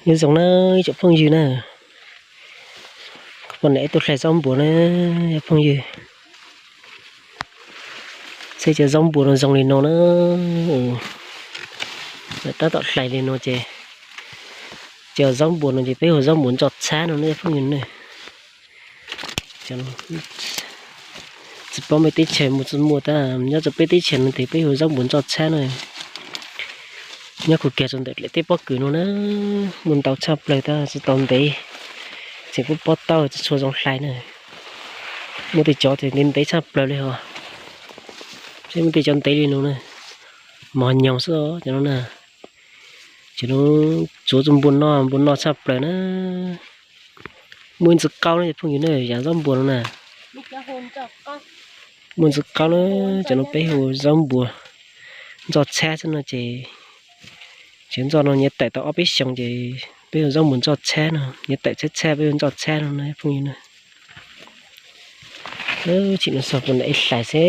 Nyob zoo na ib tsoom phooj ywg na, kuv pom niam ib tug hlais zaub npuas na phooj ywg. Saib cov zaub npuas no zoo li no na. Tab tom hlais li no ces, cov zaub npuas no ces peb hu zaub npuas ntso txhab no na phooj ywg na. Tsis paub peb teb chaws muaj tsis muaj tab nyob rau peb teb chaws no ces peb hu zaub npuas ntso txhab na. Nyob kuv kiag rau ntawm lawv tej pob kws no na, muaj ntau tshaj plaws tab tsis tau ntev, tseem kuj pob tau tsis tshua zoo hlais na. Muaj tej cov ces ntev ntev tshaj plaws li os. Saib muaj tej cov ntev li no na, mos nyoos xwb os cov no na. Cov no tsuav tus npua no, npua no tshaj plaws na. Muaj ib ntsis qaub na phooj ywg na, yam zaub npuas no na. Muaj ib ntsis qaub na, cov no peb hu zaub npuas ntso txhab xwb no ces, cov ntso no nyias tawm tau ob peb xyoos ces peb hu zaub npuas ntso txhab no, nyias tawm txhab txhab peb hu ntso txhab no na phooj ywg na. Tsim no xog puas nram ib hlais xwb.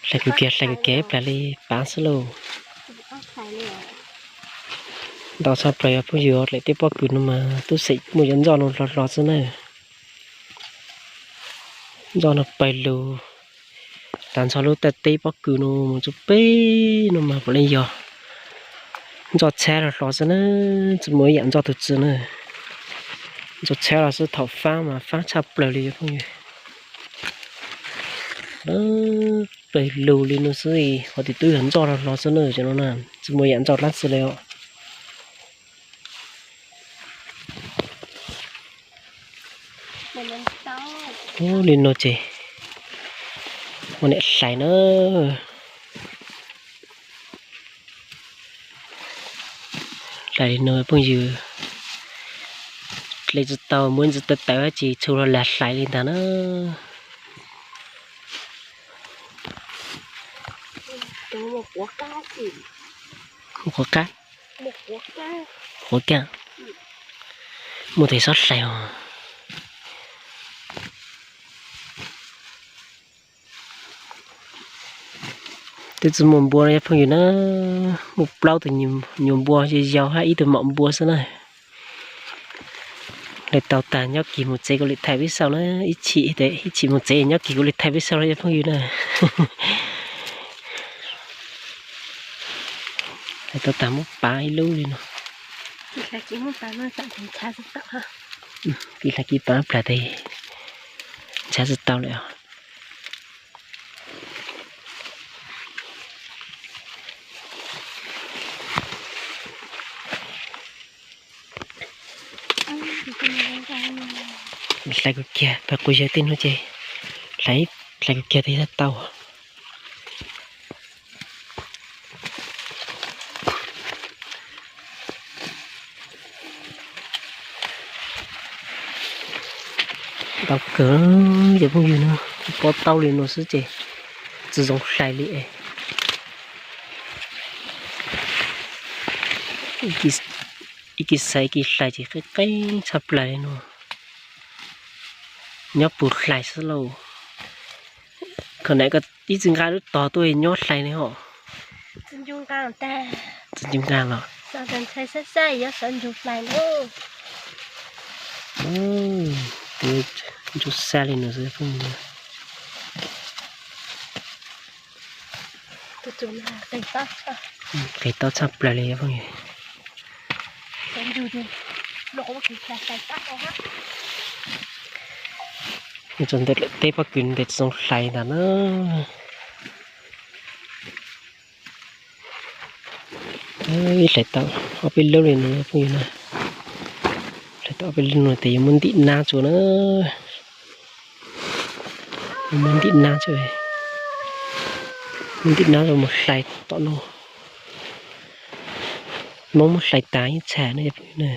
Hlais kawg kiag, hlais kawg kiag ib plag li pav xwb lauj. Ntau tshaj plaws yog phooj ywg, lawv tej pob kws no mas tub xeem muaj cov ntso no hlo hlo xwb na. Ntso no pawg lug, tag nrho lub taw teb pob kws no mus txog pem no mas puav leej yog ntso txhab los hlo xwb na, tsis muaj ib yam ntso tus twg na. Ntso txhab los xwb, thaum faab mas faab tshaj plaws li phooj ywg. Pawg lug li no xwb, qhov twg twb yog ntso los hlo xwb na, cov no na, tsis muaj yam ntso dlaab tsi li os. Ub, li no ces ua niam hlais na. Hlais li no phooj ywg, hle tsis tau, muaj ib ntsis tawv tawv ces txhua los lag hlais li ntag na. Quav qab, quav kab, muaj tes xob hlais os. Twb tsis muaj npua no yog phooj ywg na, muaj plaub tus nyuam npua yau yau hab ib tug maum npua xwb na. Hle tau tag nyob kis mus tsev kuv li thaij peb saib na, ib chim, ib chim mus tsev nyob kis kuv li thaij peb saib los yog phooj ywg na. Hle tau tag muab pav ib lub li no. Kis hle kis pav plag tes ntshav tsis tau lawm os. Hlais kuv kiag pab quas yawg tej no ces, hlais kuv kiag tes tau. Ntau kawg cov phooj ywg no, pob taub li no xwb ces tsis zoo hlais li es. Ib kis xaiv ib kis hlais ces qeeb qeeb tshaj plaws li no. Nyob puv hlais xwb lauj. Kho nam koj ib txwm nqa lub tog tuaj nyob hlais li hos. Txwm ncu nqa los. Ncu xa li no xwb. Qis taub tshaj plaws li phooj ywg. Txog ntawm lawv teb pob kws tes tsis zoo hlais ntag na. Ib hlais tau ob peb lub li no phooj ywg na. Hlais tau ob peb lub no tes yuav muab ntim nab tso na. Yuav muab ntim nab tso, muab ntim nab tso mus hlais tom no. Hmoob muab hlais tas yeej txham na.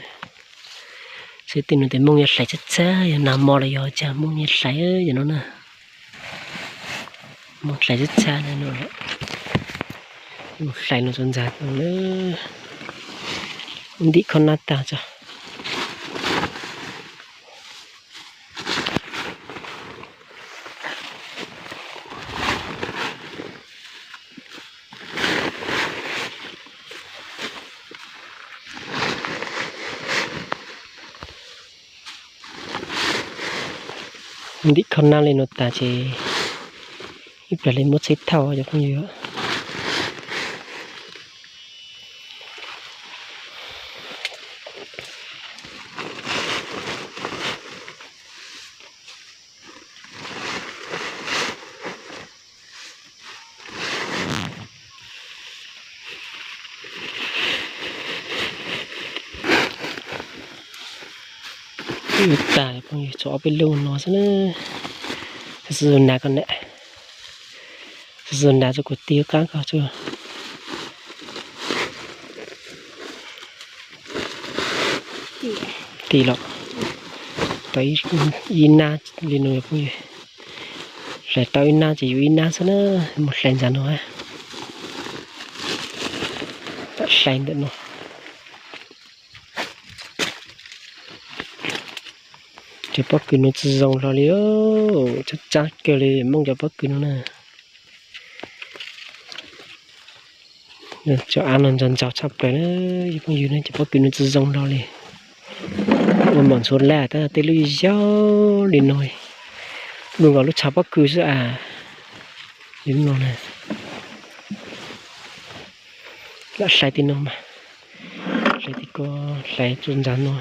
Saib tej no tes Hmoob yuav hlais txhab txhab, yog nag hmo los yog cas Hmoob yuav hlais cov no na. Hmoob hlais txhab txhab no. Hlais no tso ntxag no, ntim khob nab tag tso. Ntim khau nab li no tas ces ib pliag li muab txhib thauj cov phooj ywg. Tag phooj ywg, tshuav ob peb lub no xwb na. Xub xub nas koj na, xub xub nas rau kuv tig qab koj tsuag. Tim los tau ib nab li no phooj ywg. Hlais tau ib nab ces yuav ib nab xwb na. Mus hlais ntawm no, hlais ntawm no. Cov pob kws no tsis zoo hlo li, tsab tsab kawg li Hmoob cov pob kws no na. Cov av no ntsaus ntsaus tshaj plaws na, phooj ywg na, cov pob kws no tsis zoo hlo li. Ua mom ntxhua laj tab tej lub yau li no, lub nkaus lub tshav pob kws xwb as. Li no na, lam hlais tim no mas, hlais tim ko, hlais tsuas ntsav no.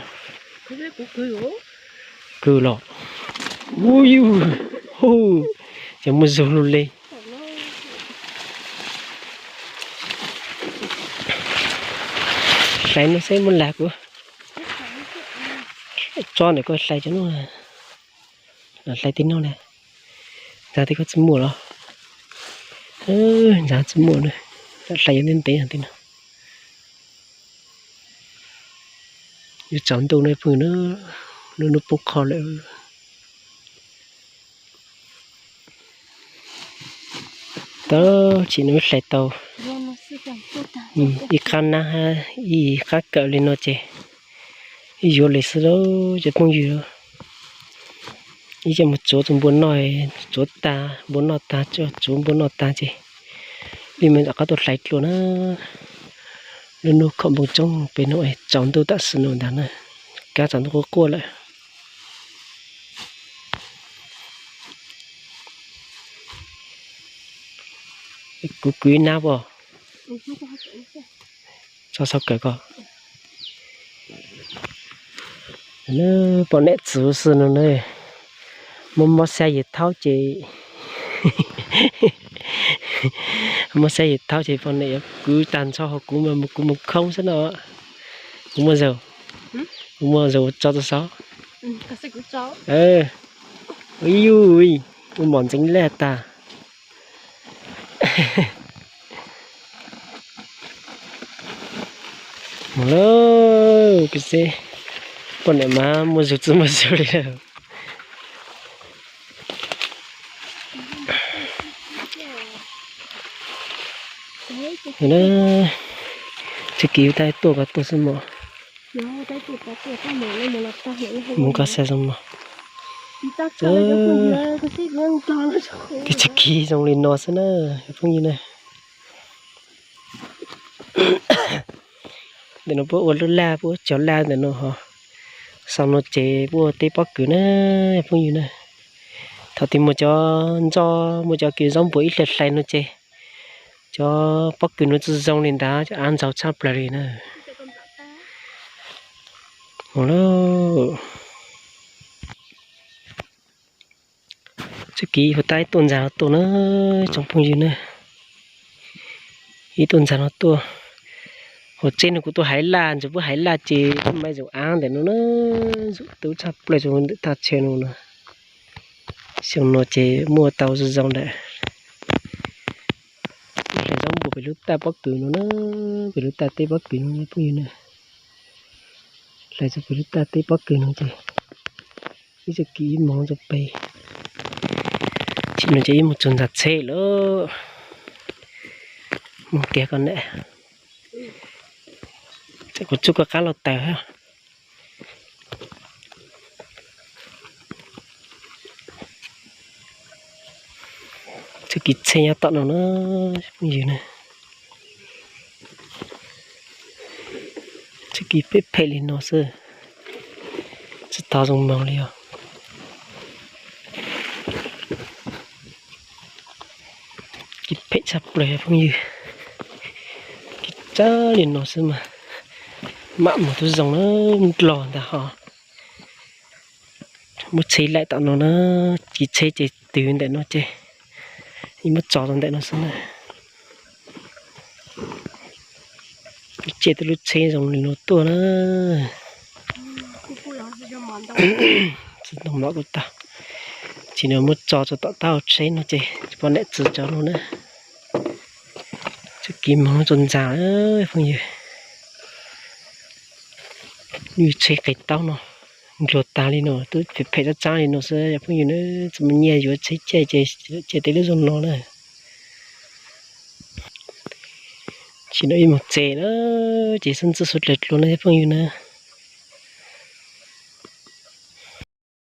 Kws los, ua yus, hu, ces muaj zug lug li. Hlais no xwb muaj lag kuv tso ntawm ko hlais cov no. Hlais tim no na, ntxav tim ko tsis muaj los, ntxav tsis muaj na, hlais yuav ntev ntev tim no. Yuav tsaus ntuj no phooj ywg na, lub hnub poob qho lawm. Tab sis no hlais tau ib qab nab hab ib qab kawm li no ces ib yuav li xwb lauj cov phooj ywg. Ib coj mus tsuav tus npua noj, tsuav tag npua noj tag, tsuav npua noj tag ces li me ntawm qab tuaj hlais dlua na. Lub hnub khaum npoo tsoob pem no, tsaus ntuj tam sim no ntag na, kab tsaus ntuj quaj quaj lawm. Kuv kwv ib nab pom, tso sau kawm ko. Poj niam txwv xwb no na, muab mob xab yim thaub ces, mob xab yim thaub ces poj niam yuav kwv tag nrho hauv kuv mas kuv mus khoob xwb no. Kuv muaj zaug, kuv muaj zaug tso tau saud. Ua mom ntxeev laj tag. Mus lauj, peb seb poj niam mas muaj zug tsis muaj zug li lawm. Tsis kiv ua tab tuaj koj tuaj xwb mog. Mus koj xa zoo mog. Tsis kiv zoo li no xwb na phooj ywg na. Ntawm no puab ua lub laj, puab cog laj ntawm no ho. Sau no ces puab ua teb pob kws na phooj ywg na. Thaum twg muaj cov ntxob, muaj cov kws zaub npua ib hlais hlais no ces cov pob kws no tsis zoo li ntawd, cov av ntxaug tshaj plaws li na. Mus lauj. Txuj kev hu tab ib tuaj ntxag no tuaj na, tsoom phooj ywg na. Ib tuaj ntxag no tuaj. Hauv tsev no kuv tuaj haiv laj, ntxuav puab haiv laj ces puab maiv zaum av ntawm no na, zaum tub tshaj plaws zoo ntawm thaj chaw no na. Xyoo no ces muaj tau zoo zoo lawm. Hlais zaub npua pem lub taj pob kws no na, pem lub taj teb pob kws no phooj ywg na. Hlais txog pem lub taj teb pob kws no ces ib txuj kev ib moog rau pem. Tsim no ces ib moog txug ntxag tsheb lawm. Moog tiag koj na. Kuv tsuj koj qab los taws. Txuj kev tsheb nyob tom no na, phooj ywg na. Txuj kev phem phem li no xwb, tsis tau zoo moog li os. Tshaj plaws phooj ywg, kiv tsab li no xwb mas mam mus tub zoo na, nplog ntag ho. Muab tsheb laim tom no na, kiv tsheb ces twv ntawm no ces muab tso rau ntawm no xwb na. Lub caij twb lub tsheb zoo li no tuaj na. Tsis tau mom kuj tag, tsis no muab tso rau tom taub hau tsheb no ces tsis pom niam txiv cov no na. Txoj kev moog rau ntxa phooj ywg. Lub tsheb qe taub no nplog tag li no twb phem phem txab txab li no xwb phooj ywg na. Tsis muaj nyiaj yuav tsheb caij ces caij tej lub zoo no na. Tsis no ib moog txes na ces xub ntxwb xub dlawg dlua na phooj ywg na.